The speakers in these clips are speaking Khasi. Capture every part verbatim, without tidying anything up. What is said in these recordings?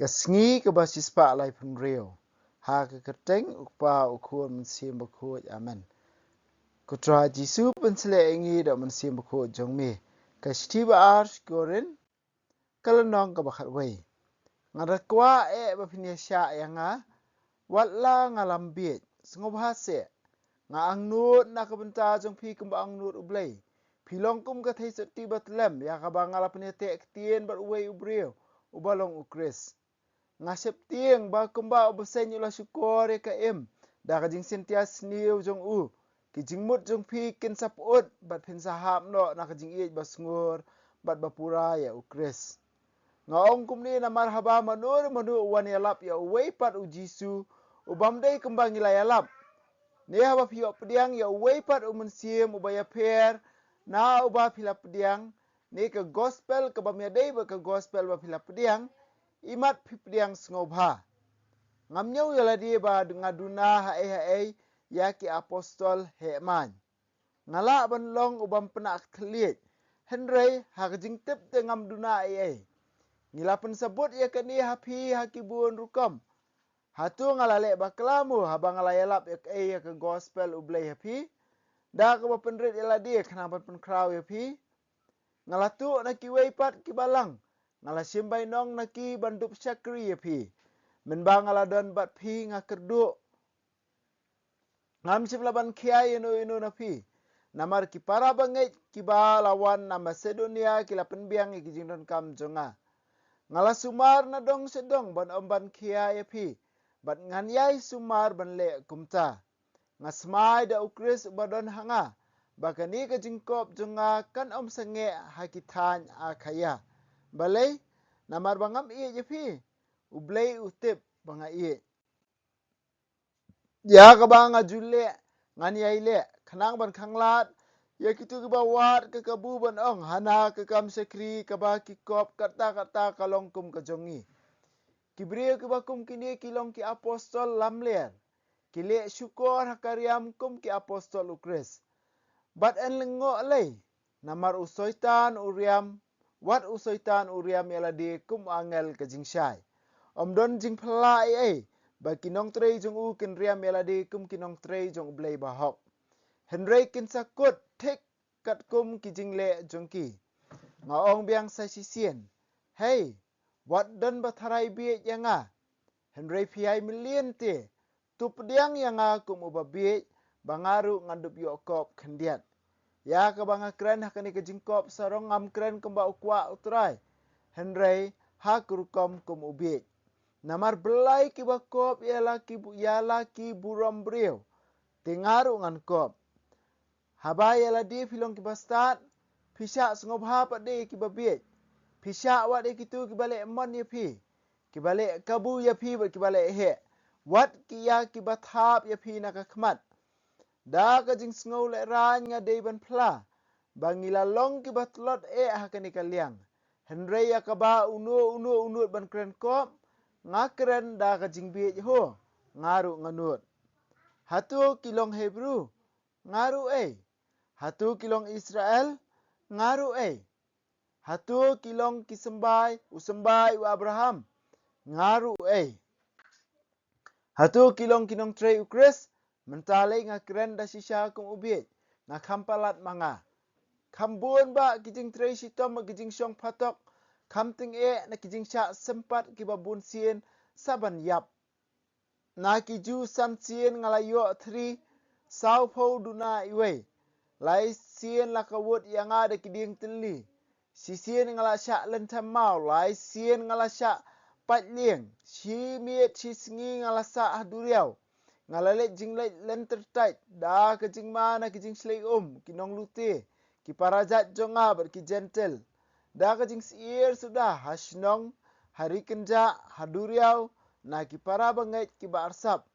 Ka sngi kaba shispah laiphew hynriew. Ha ka kyrteng U Kpa, U Khun, Mynsiem Bakhuid. Amen. Ko Trai Jisu, pynshlei ïa ngi da U Mynsiem Bakhuid jong me. Ka shithi ba ar sha ki Korinth, ka lynnong kaba khatwei. Nga da kwah eh ba phin ïa shah ïa nga, wat la nga lam bieit. Sngewbha seh, nga angnud na ka bynta jong phi kumba angnud U Blei. Phi long kum ka theisotti ba tlem, ïa kaba nga la pynïateh ktien bad uwei u briew, uba long U Khrist. Nga sheptieng ba kumba u bseiñ u la shukor ïa ka im da ka jingsyntia sniew jong u, ki jingmut jong phi kin sa pyut bad phin sa hap noh na ka jingïeit ba sngur bad ba pura ïa U Khrist. Nga ong kumne namar haba mano re mano u wan ïalap ïa uwei pat U Jisu, u bym dei kumba ngi la ïalap. Ne haba phi ïoh pdiang ïa uwei pat u mynsiem uba ïapher na uba phi la pdiang, ne ka gospel kaba ym ïadei bad ka gospel ba phi la pdiang, imat phi pdiang sngewbha. Ngam ñiew ïa lade ba nga duna haei haei ïa ki apostol heh maiñ. Nga lah ban long u bym pynah khlieh, hynrei ha ka jingtip te ngam duna ei ei. Ngi la pynsabut ïa kane ha phi ha ki bun rukom. Hato nga la leh bakla mo haba nga la ïalap ïa kaei ïa ka gospel U Blei ha phi, da kaba pynrit ïa lade khnang ban pynkhraw ïa phi? Nga la tuh na kiwei pat ki balang, nga la shim bainong na ki ban dup shakri ïa phi. Mynba nga la don bad phi nga kyrduh, ngam shym la ban khia ïano ïano na phi. Namar ki para bangeit kiba la wan na Masedonia ki la pynbiang ïa ki jingdonkam jong nga. Nga la sumar na dong sha dong ban ym ban khia ïa phi, bad ngan ïai sumar ban leh kumta. Nga smai da U Khrist uba don ha nga, ba kane ka jingkop jong nga kan ym sangeh ha ki thaiñ Akhaia. Balei? Namar ba ngam ïeit ïa phi. U Blei u tip ba nga ïeit. Ïa kaba nga ju leh ngan ïai leh, khnang ban khanglad ïa kito kiba wad ka kabu ban ong, hana ka kam shakri kaba ki kop katta katta ka long kum ka jong ngi. Ki briew kiba kum kine ki long ki apostol lamler, ki leh shukor ha ka riam kum ki apostol U Khrist. Bad yn lyngngoh lei, namar u Soitan u riam, wat u Soitan u riam ïa lade kum u angel ka jingshai. Ym don jingphylla ei ei ba ki nongtrei jong u kin riam ïa lade kum ki nongtrei jong U Blei bahok. Hynrei kin sa kut thik katkum ki jingleh jong ki. Nga ong biang sa shisien, hei, wat don ba tharai bieit ïa nga. Hynrei phi ai mlien te, to pdiang ïa nga kum uba bieit, ba nga ruh ngan dup ïoh kop khyndiat. Ïa kaba nga kren ha kane ka jingkop sarong ngam kren kumba u kwah U Trai, hynrei ha ka rukom kum u bieit. Namar balei kiba kop ïa la ki bu-, ïa la ki burom briew, te nga ruh ngan kop. Haba ïa lade phi long kiba stad, phi shah sngewbha pat de ïa kiba bieit. Phi shah wat ïa kito kiba leh mon ïa phi, kiba leh kabu ïa phi bad kiba leh heh. Wat ki ïa kiba thap ïa phi na ka khmat. Da ka jingsngew lehraiñ nga dei ban phla ba ngi la long kiba tlot eh ha kane ka liang. Hynrei ïa kaba uno uno u nud ban kren kop, nga kren da ka jingbieit ho, nga ruh nga nud. Hato ki long Hebru? Nga ruh ei. Hato ki long Israel? Nga ruh ei. Hato ki long ki symbai, u symbai u Abraham? Nga ruh ei. Hato ki long ki nongtrei U Khrist? Mynta lei nga kren da shisha kum u bieit, nga kham palat ma nga. Kham bun ba ki jingtrei shitom, ki jingshong phatok, kham tyngeh na ki jingshah sympat kiba bun sien sa ban ïap. Na ki Jiw san sien nga la ïoh thri sawphew duna iwei. Lai sien la kawut ïa nga da ki dieng tylli. Shisien nga la shah lynthem maw, lai sien nga la shah pait lieng. Shi miet shi sngi nga la sah ha duriaw. Nga la leit jingleit lynter tait da ka jingma na ki jingshlei um, ki nonglute, ki para jait jong nga bad ki Jentil. Da ka jingsyier suda ha shnong, ha ri kynjah, ha duriaw, na ki para bangeit kiba arsap.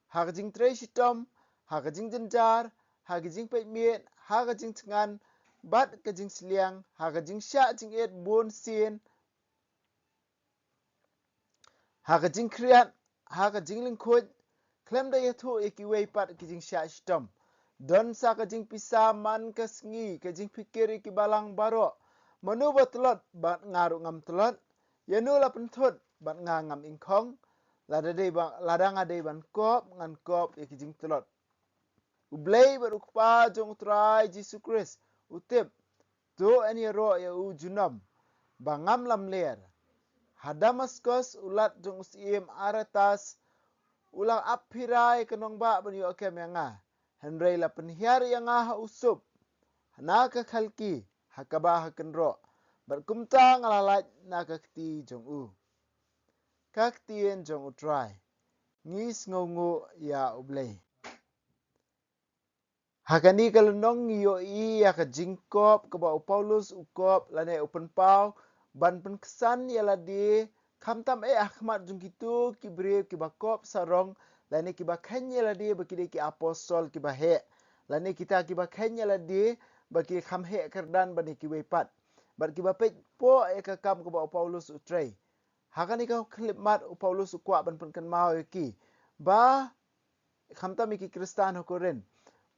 Ha ka jingtrei shitom, ha ka jingjynjar, ha ka jingpeit miet, ha ka jingthngan, bad ka jingsliang, ha ka jingshah jingit bun sien, ha ka jingkhriat, ha ka jinglyngkhuid, khlem da ïathuh ïa kiwei pat ki jingshah shitom. Don sa ka jingpisa man ka sngi, ka jingpikir ïa ki balang baroh. Mano ba tlot, bad nga ruh ngam tlot. Ïano la pynthut, bad nga ngam ingkhong. Lada dei ba, lada nga dei ban kop, ngan kop ïa ki jingtlot. U Blei bad u Kpa jong U Trai Jisu Khrist u tip, to yn ïaroh ïa u junom ba ngam lamler. Ha Damaskos u lat jong u syiem Aretas u la ap phira ïa ka nongbah ban ïoh kem ïa nga. Hynrei la pynhiar ïa nga ha u sup, na ka khalki, ha kaba ha kynroh, bad kumta nga la lait na ka kti jong u. Ka ktien jong U Trai. Ngi sngewnguh ïa U Blei. Ha kane ka lynnong ngi ïohi ïa ka jingkop kaba u Paulus u kop lane u pynpaw ban pynksan ïa lade, khamtam eh ha khmat jong kito ki briew kiba kop sarong lane kiba kheiñ ïa lade ba ki dei ki apostol kiba heh, lane kita kiba kheiñ ïa lade ba ki kham heh kyrdan ban ïa kiwei pat, bad kiba peit poh ïa ka kam kaba u Paulus u trei. Ha kane ka khyllipmat u Paulus u kwah ban pynkynmaw ïa ki ba khamtam ïa ki Khristan ha Korinth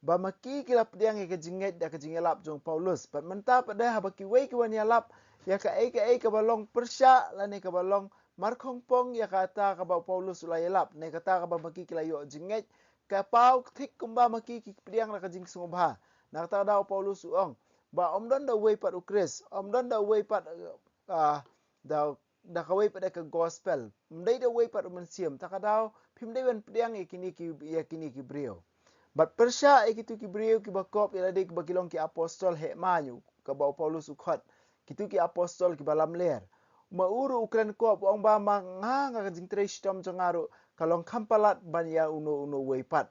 ba ma ki ki la pdiang ïa ka jingngeit da ka jingïalap jong u Paulus. Bad mynta pat de haba kiwei ki wan ïalap ïa kaei kaei kaba long pyrshah lane kaba long markhongpong ïa kata kaba u Paulus u la ïalap, ne kata kaba ma ki ki la ïoh jingngeit, ka paw thik kumba ma ki ki pdiang da ka jingsngewbha. Na kata ka daw u Paulus u ong ba ym don da uwei pat u Khrist, ym don da uwei pat, ah, da da kawei pat de ka gospel. Ym dei da uwei pat u mynsiem. Ta ka daw phim dei ban pdiang ïa kine ki, ïa kine ki briew. Bad pyrshah ïa kito ki briew kiba kop ïa lade kiba ki long ki apostol heh maiñ, kaba u Paulus u khot kito ki apostol kiba lamler. Ma u ruh u kren kop u ong ba ma nga, nga ka jingtrei shitom jong nga ruh ka long kham palat ban ïa uno uno uwei pat.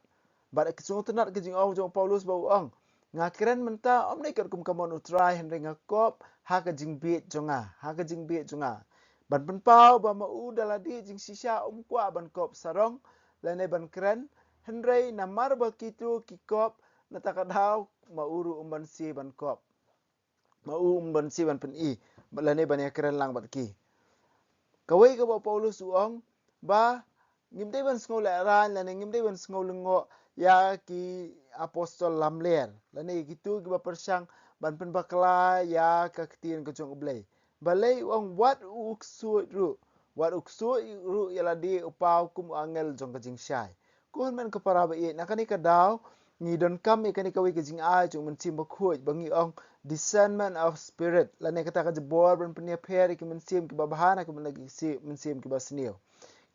Bad ka sngewtynnat ka jingong jong u Paulus ba u ong, nga kren mynta ym dei katkum ka mon U Trai hynrei nga kop ha ka jingbieit jong nga, ha ka jingbieit jong nga. Ban pynpaw ba ma u da lade jingshisha um kwah ban kop sarong lane ban kren, hynrei namar ba kito ki kop, na ta ka daw ma u ruh um banse ban kop. Ma u um banse ban pyni lane ban ïakren lang bad ki. Kawei kaba u Paulus u ong ba ngim dei ban sngew lehraiñ lane ngim dei ban sngew lyngngoh ïa ki apostol lamler lane ïa kito kiba pyrshang ban pynbakla ïa ka ktien ka jong U Blei. Balei u ong wat u ksuid ruh, wat u ksuid ruh ïa lade u paw kum u angel jong ka jingshai. Ko hynmen ko para ba ïeit, na kane ka daw ngi donkam ïa kane kawei ka jingai jong u Mynsiem Bakhuid ba ngi ong discernment of spirit lane kata ka jubor ban pynïapher ïa ki mynsiem kiba bha na ki mynsiem kiba sniew.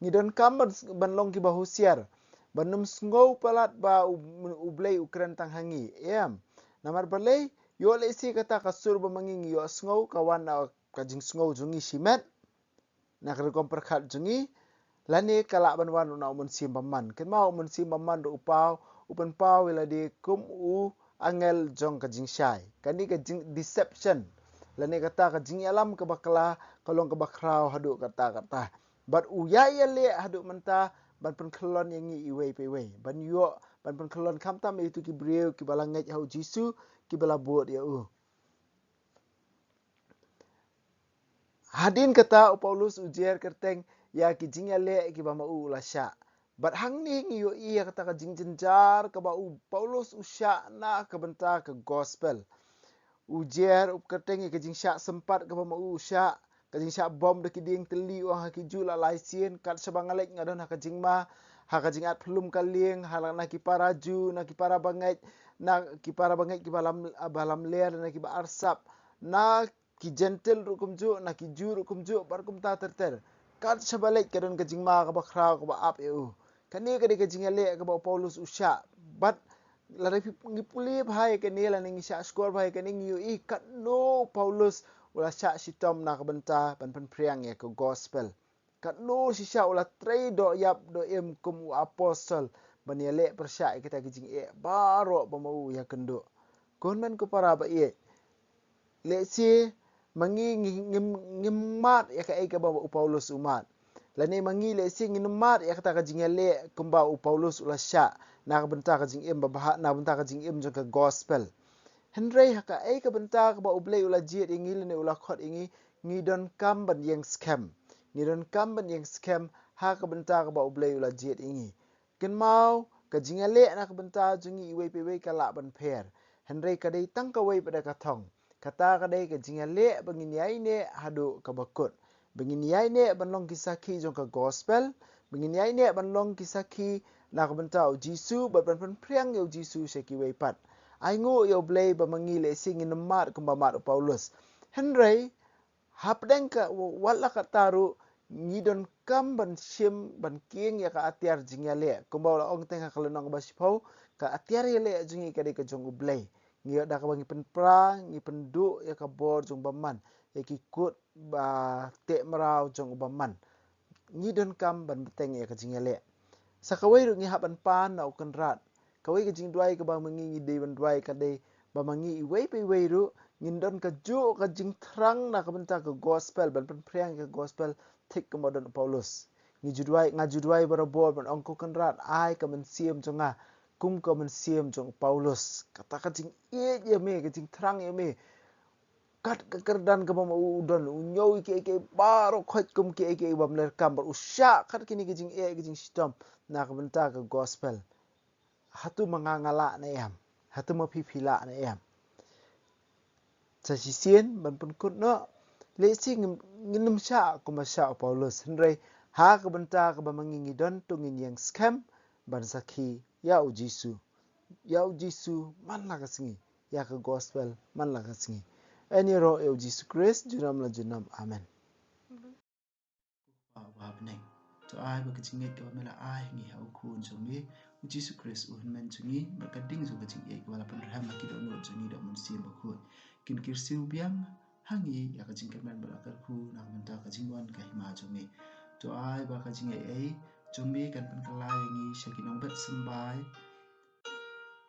Ngi donkam ban, ban long kiba husiar, ban ym sngew palat ba u, U Blei u kren tang ha ngi. Em. Namar balei? Ïoh lehse kata ka sur ba ma ngi ngi ïohsngew ka wan na ka jingsngew jong ngi shimet, na ka rukom pyrkhat jong ngi, lane ka lah ban wan ruh na u Mynsiem Bymman. Kynmaw u Mynsiem Bymman ruh u paw, u pynpaw ïa lade kum u angel jong ka jingshai. Kane ka jing deception lane kata ka jingïalam kaba kla ka long kaba khraw haduh katta katta. Bad u ïai ïaleh haduh mynta ban pynkhyllon ïa ngi iwei pa iwei, ban ïoh ban pynkhyllon khamtam ïa kito ki briew kiba la ngeit ha u Jisu, kiba la bud ïa u. Hadien kata u Paulus u jer kyrteng ïa ki jingïaleh kiba ma u u la shah. Bad hangne ngi ïohi ïa kata ka jingjynjar kaba u Paulus u shah na ka bynta ka gospel. U jer u kyrteng ïa ka jingshah sympat kaba ma u u shah, ka jingshah bom da ki dieng tylli, u ong ha ki juh la lai sien, kat shaba nga leit nga don ha ka jingma, ha ka jingat phlum ka lieng, ha la na ki para Jiw, na ki para bangeit, na ki para bangeit kiba lam, ba lamler, na kiba arsap, na ki Jentil ruh kumjuh, na ki Jiw ruh kumjuh, bad kumta ter ter. Kat shaba leit ka don ka jingma kaba khraw kaba ap ïa u. Kane ka dei ka jingïaleh kaba u Paulus u shah. Bad lada ngi pule bha ïa kane lane ngi shah shkor bha ïa kane ngi ïohi katno u Paulus u la shah shitom na ka bynta ban pynphriang ïa ka gospel. Katno shisha u la trei doh ïap doh im kum u apostol ban ïaleh pyrshah ïa kita ki jingeh baroh ba ma u ïakynduh. Ko hynmen ko para ba ïeit, lehse ma ngi ngi, ngim, ngim mad ïa kaei kaba u Paulus u mad. Lane ma ngi lehse ngim mad ïa kata ka jingïaleh kumba u Paulus u la shah na ka bynta ka jingim ba bha, na ka bynta ka jingim jong ka gospel. Hynrei ha kaei ka bynta kaba U Blei u la jied ïa ngi lane u la khot ïa ngi, ngi donkam ban ïeng skhem. Ngi donkam ban ïeng skhem ha ka bynta kaba U Blei u la jied ïa ngi. Kynmaw, ka jingïaleh na ka bynta jong ngi iwei pa iwei ka lah ban pher. Hynrei ka dei tang kawei pat de ka thong. Kata ka dei ka jingïaleh ba ngin ïaineh haduh kaba kut. ba ngin ïai neh ban long ki sakhi jong ka gospel, ba ngin ïai neh ban long ki sakhi na ka bynta u Jisu, bad ban pynphriang ïa u Jisu sha kiwei pat. Ai nguh ïa u Blei ba ma ngi lehse ngin ym mad kumba mad u Paulus. Hynrei hapdeng ka, wat la katta ruh, ngi donkam ban shim, ban kieng ïa ka atiar jingïaleh. Kumba u la ong teng ha ka lynnong ba shiphew, ka atiar ïaleh jong ngi ka dei ka jong u Blei. Ngi ïoh da kaba ngi pynpra, ngi pynduh ïa ka bor jong u bymman, ïa ki kut ba teh mraw jong u bymman. Ngi donkam ban bteng ïa ka jingïaleh. Sa kawei ruh ngi hap ban pan na u Kynrad. Kawei ka jingduwai kaba ma ngi ngi dei ban duwai ka dei ba ma ngi iwei pa iwei ruh ngin don kajuh ka jingthrang na ka bynta ka gospel, ban pynphriang ka gospel thik kumba don u Paulus. Ngi ju duwai, nga ju duwai barabor ban ong, ko Kynrad, ai ka mynsiem jong nga kum ka mynsiem jong u Paulus. Kata ka jingïeit ïa me, ka jingthrang ïa me. Kat ka kyrdan kaba ma u don, u ñiew ïa kiei kiei baroh, khoit kum kiei kiei bym leh kam, bad u shah kat kine ki jingeh ki jingshitom na ka bynta ka gospel. Hato ma nga nga lah ne em? Hato ma phi phi lah ne em? Sa shisien ban pynkut noh, lehse ngin, ngin ym shah kumba shah u Paulus, hynrei ha ka bynta kaba ma ngi ngi don, to ngin ïeng skhem ban sakhi ïa u Jisu. Ïa u Jisu man la ka sngi, ïa ka gospel man la ka sngi. Yn ïaroh ïa u Jisu Khrist junom la junom. Amen. Kpa uba ha bneng, to ai ba ka jingngeit kaba me la ai ha ngi ha u Khun jong me u Jisu Khrist u hynmen jong ngi, bad ka ding jong ka jingïeit kaba la pynrhem ha ki dohnud jong ngi da u Mynsiem Bakhuid, kin kyrsiew biang ha ngi ïa ka jingkyrmen bad la kyrkhu na ka bynta ka jingwan ka hima jong me. To ai ba ka jingaiei jong me kan pynkylla ïa ngi sha ki nongbet symbai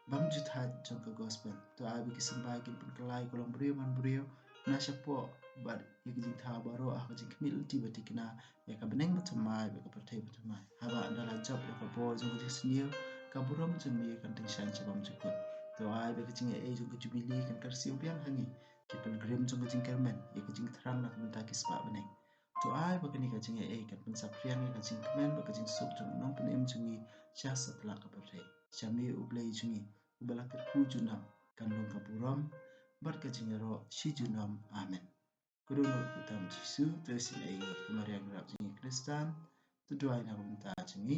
bym ju thait jong ka gospel. To ai ba ki symbai kin pynkylla ïa ka longbriew manbriew na shapoh bad ïa ka jingthaw baroh ha ka jingkhmih lynti ba thikna ïa ka bneng ba thymmai bad ka pyrthei ba thymmai. Haba ynda la jop ïa ka bor jong ka jingsniew, ka burom jong me kan tyngshaiñ sha bymjukut. To ai ba ka jingaiei jong ka Jubili kan kyrsiew biang ha ngi, ki pilgrim jong ka jingkyrmen, ïa ka jingthrang na ka bynta ki spah bneng. To ai ba kane ka jingaiei kan pynsaphriang ïa ka jingkmen bad ka jingsuk jong u Nongpynim jong ngi sha satlak ka pyrthei. Sha me u Blei jong ngi uba la kyrkhu junom, kan long ka burom bad ka jingïaroh shi junom. Amen. Ka dohnud kyrteng Jisu, to isynei ïa ngi, ka Maria nongrep jong ngi Khristan, to duwai na ka bynta jong ngi.